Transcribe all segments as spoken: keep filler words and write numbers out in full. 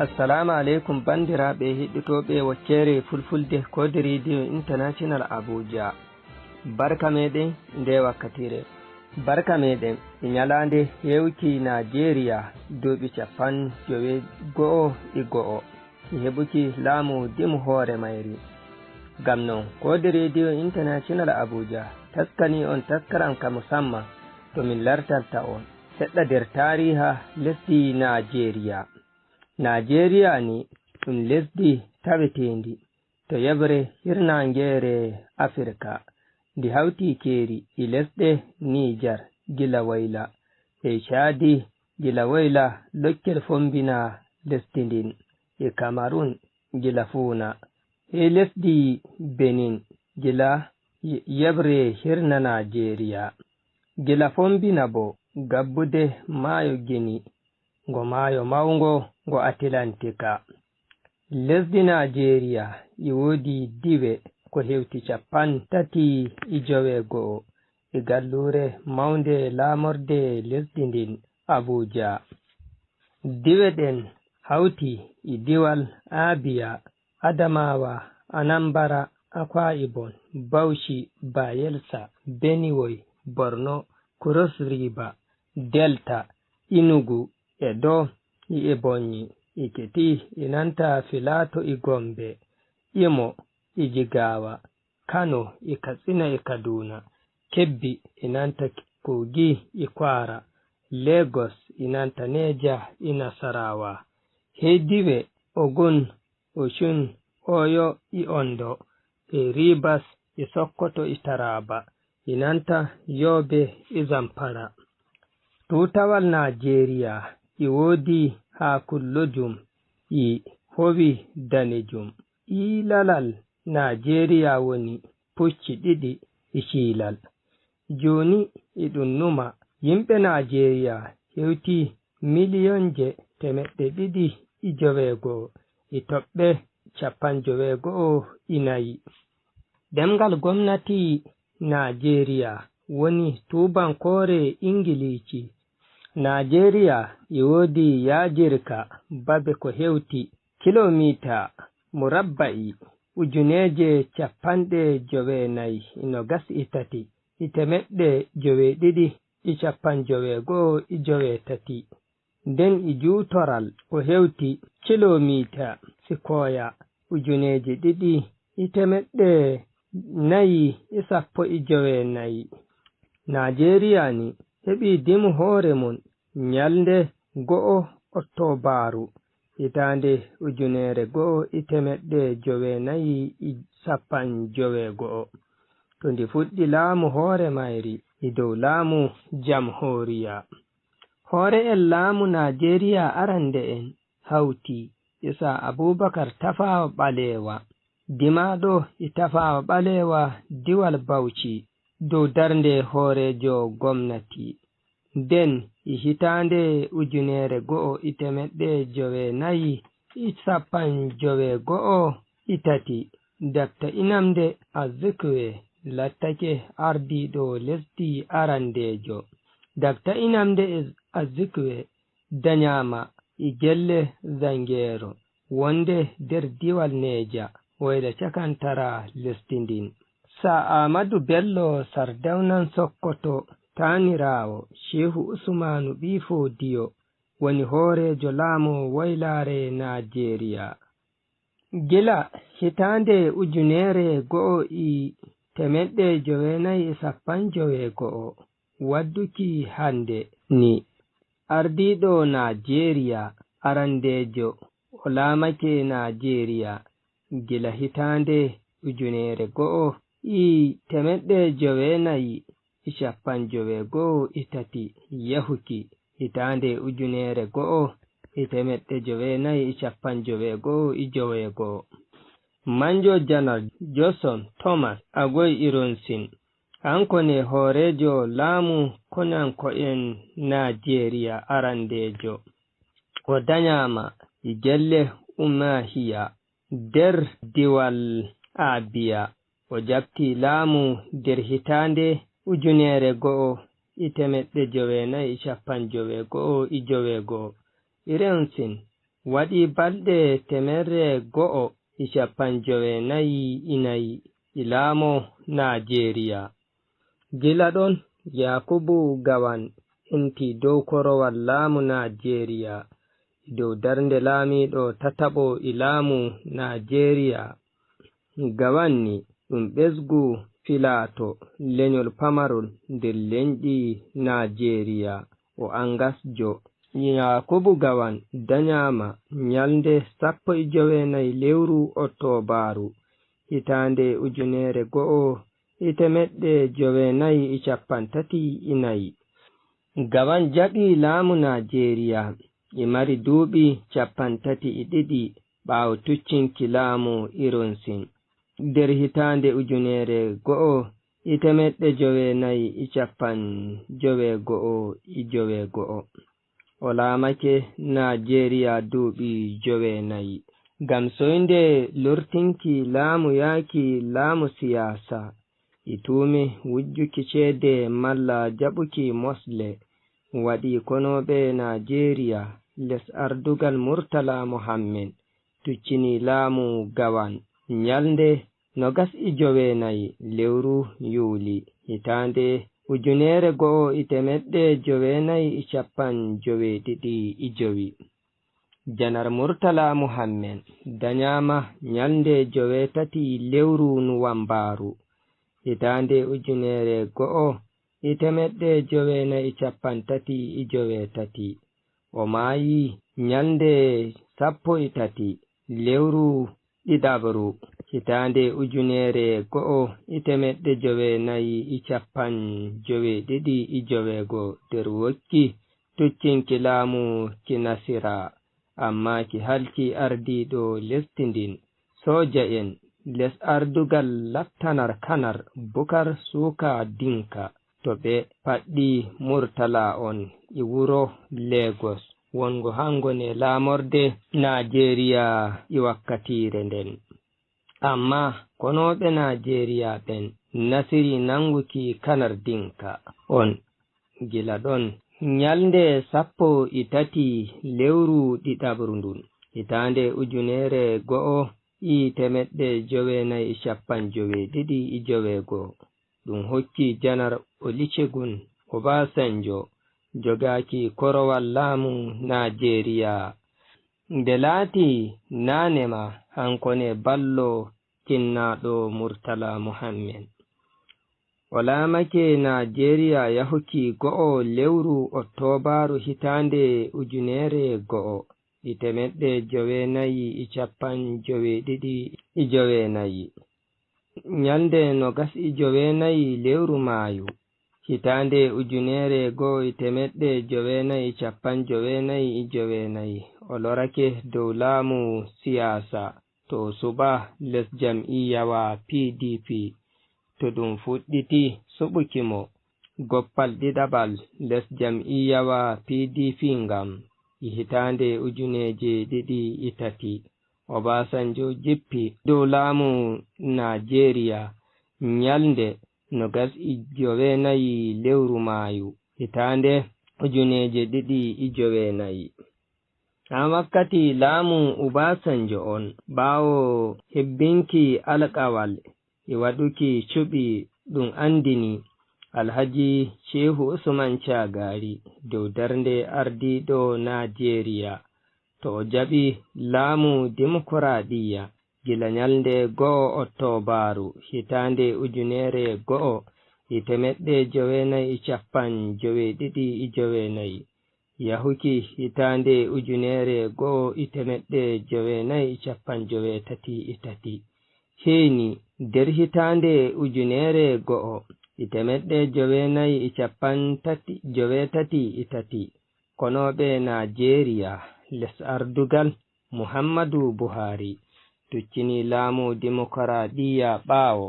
Assalamu aleykum, banndiraaɓe heɗɗotooɓe waccere Fulfulde Code Radio International Abuja. Barka meɗen nde wakkatire. Barka meɗen e ñalaande hewti Najeriya duuɓi capanɗe joweego'o e go'o e heɓuki laamu dimu hoore mayri. Ngam non, Code Radio International Abuja taskani on taskaram ka musamman to min lartalta on seɗɗa nder taariha lesdi Najeriya. Najeriya ni ɗum lesdi taweteendi to yeɓre hirnaangeere Afirka. Ndi hawti keeri e lesɗe Nijar gila woyla, e Caadi gila woyla, Lokkel Fombina lesdi ndin, e Kamarun gila fuuna, e lesdi Benin gila ye-, yeɓre hirna Najeriya, gila Fombina bo gabbude maayo Gini, ngo maayo mawngo ngo Atilantika. Lesdi Najeriya e woodi diwe ko hewti capanɗe tati e joweego'o e galluure mawnde laamorde lesdi ndin, Abuja. Diwe ɗen hawti e diwal Abia, Adamawa, Anambra, Akwa Ibom, Bauchi, Bayelsa, Benue, Borno, Cross River, Delta, Enugu, Edo, e Ebonyi, Ekiti, e nanta Filato e Gombe, Imo, e Jigawa, Kano, e Katsina, e Kaduna, Kebbi, e nanta Kogi, e Kwara, Lagos, e nanta Neja, e Nasarawa. He diwe Ogun, Osun, Oyo, e Ondo, e Rivers, e Sokoto, e Taraba, e nanta Yobe, e Zamfara. Tuutawal Najeriya e woodi hakullojum e howi danejum. Iilalal Najeriya woni pucci ɗiɗi e ciilal. Jooni eɗum numa yimɓe Najeriya hewti miliyonje teemeɗɗe ɗiɗi e joweego e toɓɓe capanɗe joweego e nayi. Ɗemngal gomnati Najeriya woni tuubankoore Ingiliici. Najeriya e woodi yaajirka babe ko hewti kilomiita murabba'i ujuneeje capanɗe joweenayi e noogas e tati e teemeɗɗe joweeɗiɗi e capanɗe joweego e joweetati. Nden e juutoral ko hewti kilomiita sikooya ujuneeje ɗiɗi e teemeɗɗe nayi e sappo e joweenayi. Najeriya ni heɓi dimu hoore mum ñalnde go'o Oktobaaru hitaande ujunere go'o e teemeɗɗe joweenayi e capanɗe joweego'o. To ndi fuɗɗi laamu hoore mayri e dow laamu jamhuriya. Hoore'en laamu Najeriya arande'en hawti Isa Abubakar Tafawa Ɓalewa, dimaaɗo e Tafawa Ɓalewa diwal Bauchi dow darnde hooreejo gomnati. Nden e hitaande ujunere go'o e teemeɗɗe joweenayi e capanɗe joweego'o e tati, Dakta Nnamdi Azikiwe lattake ardiiɗo lesdi arandeejo. Dakta Nnamdi Azikiwe danyaama e gelle Zangero wonde nder diwal Neja, woyla cakantara lesdi ndin. Sa Ahmadu Bello Sardawnan Sokoto taaniraawo Shehu Usmanu ɓii Fodiyo woni hooreejo laamu woylaare Najeriya. Gila hitaande ujunere go'o e teemeɗɗe joweenayi e capanɗe joweego'o wadduki hannde ni, ardiiɗo Najeriya arandeejo o laamake Najeriya gila hitaande ujunere go'o e teemeɗɗe joweenayi e capanɗe joweego e tati yahuki hitaande ujunere go'o e teemeɗɗe joweenayi e capanɗe joweego e joweego. Manjo Janar Johnson Thomas Agoy Ironsin, kanko ne hooreejo laamu konanko'en Najeriya arandeejo. O danyaama e gelle Umahiya nder diwal Abia. O jaɓti laamu nder hitaande ujunere go'o e teemeɗɗe joweenayi e capanɗe joweego e joweego. Ironsin Waɗi balɗe temerre go'o e cappanɗe joweenayi e nayi e laamoo Naajeeriya. Gila ɗon, Yaakubu Gawan henti dow korowal laamu Naajeeriya, dow darnde laamiiɗo tataɓo e laamu Naajeeriya. Gawan ni ɗum ɓesngu Filaato, leñol pamarol nder leñɗi Naajeeriya, o Angasjo. Yaakubu Gawan dañaama ñalnde sappo e joweenayi lewru Oktoobaaru, hitaande ujunere go'o e teemeɗɗe joweenayi e cappanɗe tati e nayi. Gawan jaɓi laamu Naajeeriya, e mari duuɓi cappanɗe tati e ɗiɗi ɓaawo tuccinki laamu Ironsin. Nder hitaande ujunere go'o e teemeɗɗe joweenayi e cappanɗe joweego'o e joweego'o, o laamake Naajeeriya duuɓi joweenayi. Ngam soynde lortinki laamu yaaki laamu siyaasa, e tuume wujjuki ceede malla jaɓuki mosle, waɗi konooɓe Naajeeriya les ardugal Murtala Mohammed tuccini laamu Gawan ñalnde noogas e joweenayi lewru yuuli, hitaande ujunere go'o e teemeɗɗe joweenayi e cappanɗe joweeɗiɗi e jowi. Janar Murtala Mohammed dañaama ñalnde joweetati lewru nuwambaaru, hitaande ujunere go'o e teemeɗɗe joweenayi e cappanɗe tati e joweetati. O maayi ñalnde sappo e tati lewru ɗiɗaɓru, hitaande ujunere go'o e teemeɗɗe joweenayi e cappanɗe joweeɗiɗi e joweego nder wokki tuccinki laamu Kinasira, ammaa ki halki ardiiɗo lesdi ndin. Sooja en les ardugal Laftanar Kanar Bukar Suuka Dinka to ɓe paɗɗi Murtala on e wuro Lagos, wongo hango ne laamorde Naajeeriya e wakkatiire nden. Ammaa konooɓe Naajeeriya ɓen nasiri nanguki Kanar Dinka on. Gila ɗon, ñalnde sappo e tati lewru ɗiɗaɓru ndun, hitaande ujunere go'o e teemeɗɗe joweenayi e cappanɗe joweeɗiɗi e joweego, ɗum hokki Janar Olusegun Obasanjo jogaaki korowal laamu Naajeeriya. Nde laati naane ma, hanko ne ballo kinnaaɗo Murtala Mohammed. O laamake Naajeeriya yahuki go'o lewru Oktoobaaru hitaande ujunere go'o e teemeɗɗe joweenayi e cappanɗe joweeɗiɗi e joweenayi. Ñalnde noogas e joweenayi lewru maayu, hitaande ujunere go'o e teemeɗɗe joweenayi e cappanɗe joweenayi e joweenayi, o lorake dow laamu siyaasa to o suɓa les jam'iyawa P D P. To ɗum fuɗɗiti suɓuki mo, goppal ɗiɗaɓal les jam'iyawa P D P ngam e hitaande ujuneeje ɗiɗi e tati. Obasanjo jippi dow laamu Naajeeriya ñalnde noogas e joweenayi lewru maayu, hitaande ujuneeje ɗiɗi e joweenayi. Haa wakkati laamu Obasanjo on, ɓaawo hebbinki alkawal e waɗuki cuɓi, ɗum anndini Alhaji Shehu Usman Shagari dow darnde ardiiɗo Naajeeriya to o jaɓi laamu dimokuraɗiyya gila ñalnde go'o Oktoobaaru hitaande ujunere go'o e teemeɗɗe joweenayi e cappanɗe joweeɗiɗi e joweenayi, yahuki hitaande ujunere go'o e teemeɗɗe joweenayi e cappanɗe joweetati e tati. Heeni nder hitaande ujunere go'o e teemeɗɗe joweenayi e cappanɗe tati, joweetati e tati, konooɓe Naajeeriya les ardugal Muhammadu Buhari tuccini laamu dimokuraɗiyya ɓaawo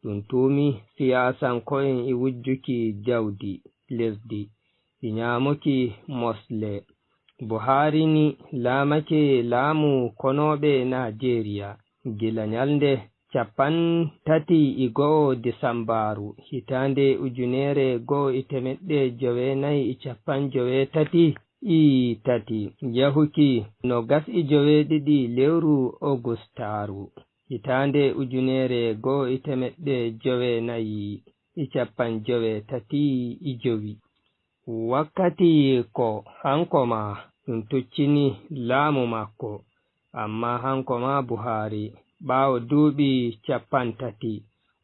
ɗum tuumi siyaasanko'en e wujjuki jawdi lesdi e ñaamuki mosle. Buhari ni laamake laamu konooɓe Naajeeriya gila ñalnde cappanɗe tati e go'o Disambaaru hitaande ujunere go'o e teemeɗɗe joweenayi e cappanɗe joweetati e tati, yahuki nogas e joweeɗiɗi lewru Ogustaaru, hitaande ujunere goo e teemeɗɗe joweenayi e cappanɗe joweetati e jowi. Wakkati ko hanko maa ɗum tuccini laamu makko, amma hanko maa Buhari, ɓaawo duuɓi cappanɗe tati,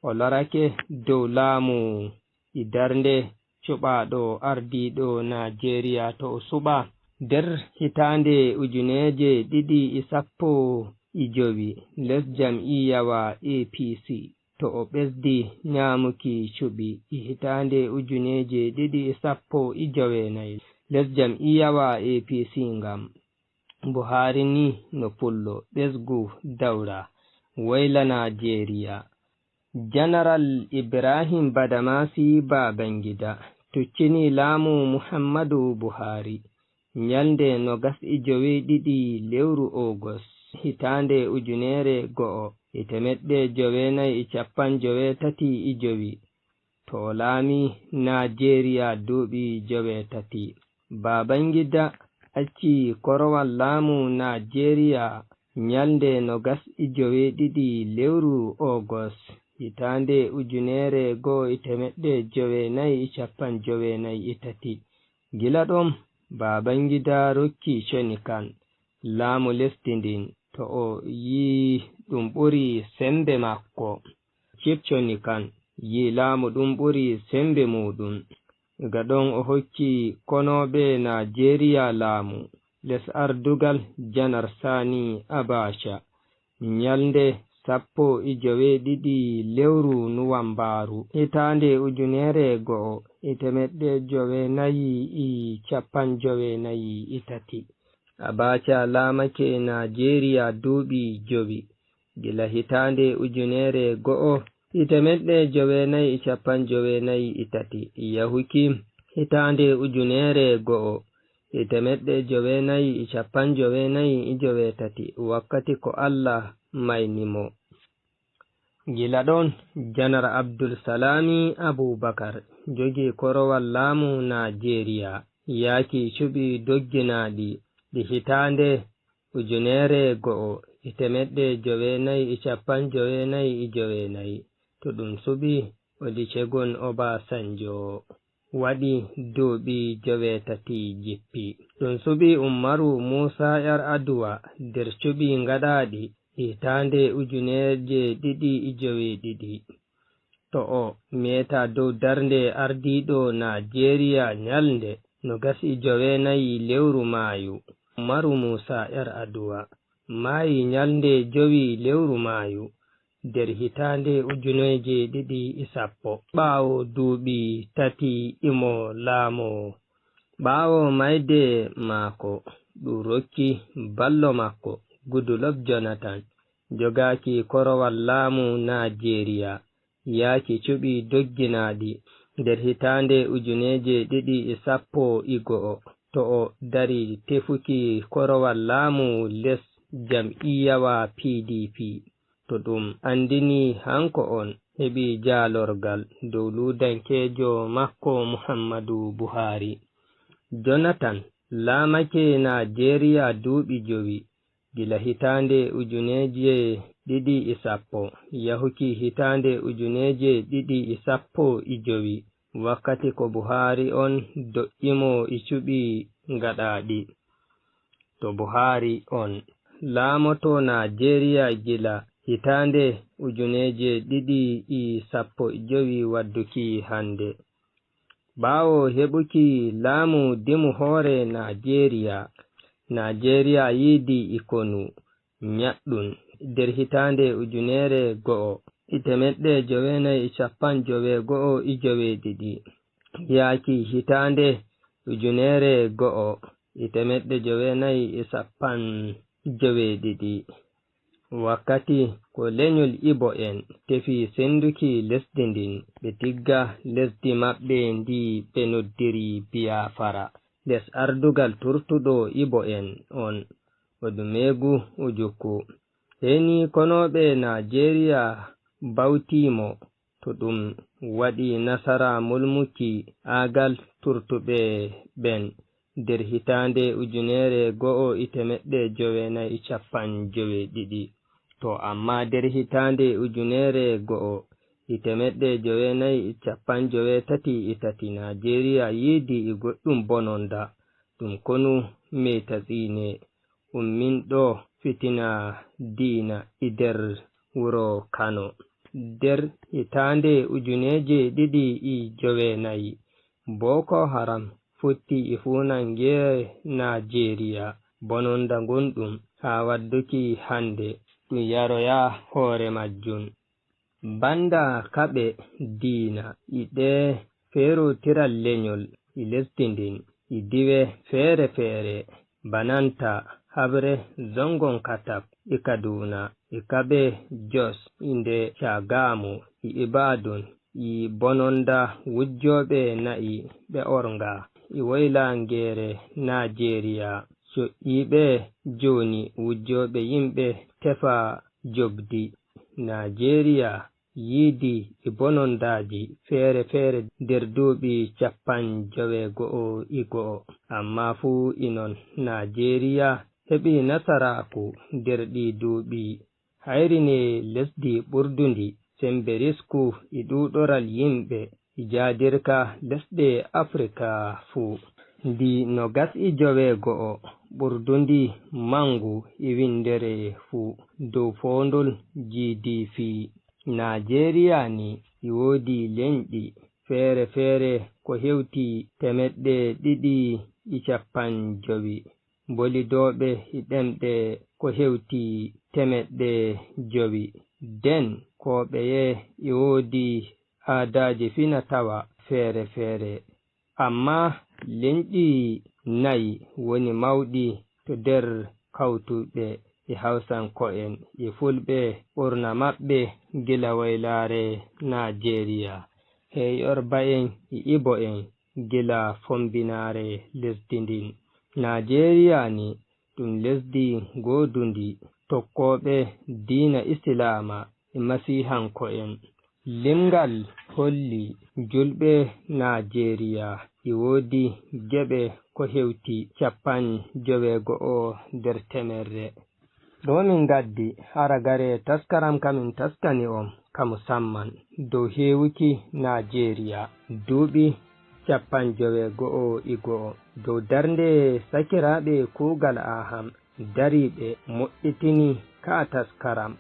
o lorake dow laamu e darnde cuɓaaɗo ardiiɗo Naajeeriya to o suɓa. Nder hitaande ujuneeje ɗiɗi e sappo e jowi, les jam'iyawa A P C, to o ɓesdi ñaamuki cuɓi e hitaande ujuneeje ɗiɗi e sappo e joweenayi, les jam'iyawa A P C ngam Buhari ni no pullo ɓesgu dawra wayla Naajeeriya. Janaral Ibrahim Badamasi Babangida tuccini laamu Muhammadu Buhari ñalnde nogas e joweeɗiɗi lewru Ogos, hitaande ujunere go'o e teemeɗɗe joweenayi e cappanɗe joweetati e jowi, to o laami Naajeeriya duuɓi joweetati. Babangida acci korowal laamu Naajeeriya ñalnde nogas e joweeɗiɗi lewru Ogos, hitaande ujunere go'o e teemeɗɗe joweenayi e cappanɗe joweenayi e tati. Gila ɗon, Babangida rokki Coni Kan laamu lesdi ndin, to o yi'i ɗum ɓuri semmbe makko. Cif Coni Kan yi'i laamu ɗum ɓuri semmbe muuɗum. Ga ɗon o hokki konooɓe Naajeeriya laamu les ardugal Janar Sani Abacha. Ñalnde sappo e joweeɗiɗi lewru Nuwambaaru, hitaande ujunere go'o e teemeɗɗe joweenayi e cappanɗe joweenayi e tati. Abacha laamake Naajeeriya duuɓi jowi, gila hitaande ujunere go'o e teemeɗɗe joweenayi e cappanɗe joweenayi e tati, yahuki hitaande ujunere go'o e teemeɗɗe joweenayi e cappanɗe joweenayi e joweetati, wakkati ko Allah mayni mo. Gila ɗon, Janar Abdul Salami Abubakar jogii korowal laamu Naajeeriya, yaaki cuɓi dogginaaɗi ɗi hitaande ujunere go'o e teemeɗɗe joweenayi e cappanɗe joweenayi e joweenayi. To ɗum suɓi, Olusegun Obasanjo waɗi duuɓi joweetati jippi. Ɗum suɓi Ummaru Muusa Yar Aduwa nder cuɓi ngaɗaaɗi hitaande ujuneeje ɗiɗi e joweeɗiɗi. To o meeta dow darnde ardiiɗo Naajeeriya ñalnde nogas e joweenayi lewru maayu, Ummaru Muusa Yar Aduwa maayi ñalnde jowi lewru maayu nder hitaande ujuneeje ɗiɗi e sappo. Ɓaawo duuɓi tati imo laamoo. Ɓaawo mayde maako, ɗum rokki ballo makko, Goodluck Jonathan, jogaaki korowal laamu Naajeeriya, yaaki cuɓi dogginaaɗi nder hitaande ujuneeje ɗiɗi e sappo e go'o, to o dari tefuki korowal laamu les jam'iyawa P D P. To ɗum anndini hanko on heɓi jaalorgal dow luudankeejo makko Muhammadu Buhari. Jonathan laamake Naajeeriya duuɓi jowi, gila hitaande ujuneeje ɗiɗi e sappo yahuki hitaande ujuneeje ɗiɗi e sappo e jowi, wakkati ko Buhari on doƴƴi mo e cuɓi ngaɗaaɗi. To Buhari on laamoto Naajeeriya gila hitaande ujuneeje ɗiɗi e sappo e jowi wadduki hannde. Ɓaawo heɓuki laamu dimu hoore Naajeeriya, Naajeeriya yiidi e konu ñaɗɗun nder hitaande ujunere go'o e teemeɗɗe joweenayi e cappanɗe joweego'o e joweeɗiɗi, yaaki hitaande ujunere go'o e teemeɗɗe joweenayi e cappanɗe joweeɗiɗi. Wakkati ko leñol Ibo en tefi sennduki lesdi ndin, ɓe tigga lesdi maɓɓe ndi ɓe noddiri Biafra, les ardugal turtuɗo Ibo en on, Odumegu Ojukwu. Heni konooɓe Naajeeriya bawtii mo, to ɗum waɗi nasara mulmuki aagal turtuɓe ɓen. der hitaande ujunere go'o e temeɗɗe joweenayi e cappanɗe joweeɗiɗi. To amma der hitaande ujunere go'o e temeɗɗe joweenayi e cappanɗe joweetati e tati, Naajeeriya yiidi e goɗɗum bononda, ɗum konu meetatsiine umminɗo fitina diina e der wuro Kano. Der hitaande ujuneeje ɗiɗi e joweenayi, Boko Haram fotti e fuunange Naajeeriya bononda ngonɗum haa wadduki hande ɗum yaroya hoore majjum. Banda kaɓe diina e ɗee feerootiral lenyol e lesdi ndin e diiwe feere feere, bananta haɓre Zongon Katap e Kaduna e kaɓe Jos e nde Shagamu e Ibadan e bononda wujjooɓe na'i ɓe ornga e woylaangeere Naajeeriya. Coƴƴiiɓe jooni wujjooɓe yimɓe tefa jobdi. Naajeeriya yiidi e bonondaaji feere feere der duuɓi cappanɗe joweego'o e go'o. Amma fuu e non, Naajeeriya heɓi nasaraaku der ɗii duuɓi. Hayri ne lesdi ɓurdundi sembe risku e ɗuuɗoral yimɓe e jaadirka lesɗe Afrika fuu. Ndi nogas e joweego'o ɓurdundi mangu e windere fuu dow foondol G D P. Naajeeriya ni e woodi lenyɗi feere feere ko hewti temeɗɗe ɗiɗi e cappanɗe jowi. Bolidooɓe e ɗemɗe ko hewti temeɗɗe jowi. Den ko ɓeye e woodi aadaaji fina tawa feere feere. Amma lenyɗi nayi woni mawɗi to der kawtuɓe e Hawsanko'en e Fulɓe ɓurna maɓɓe gila waylaare Naajeeriya, Heyorbay'en e Ibo'en gila fombinaare lesdi ndin. Naajeeriya ni ɗum lesdi goodundi tokkooɓe diina Islaama e Masiihanko'en. Limgal holli julɓe Naajeeriya e woodi geɓe ko hewti cappanɗe joweego'o der temerre. Ɗo min gaddi haragare taskaram ka min taskani on ka musamman dow heewuki Naajeeriya duuɓi cappanɗe joweego'o e go'o. Dow darnde sakiraaɓe kuugal Aham dariiɓe moƴƴitini ka taskaram.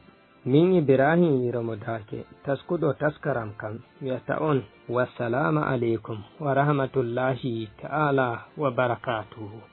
Min Ibrahim Iromo Daake, taskuɗo taskaram kan, wi'ata on, "Wassalamu aleykum wa rahmatullahi ta'ala wa barakatuhu."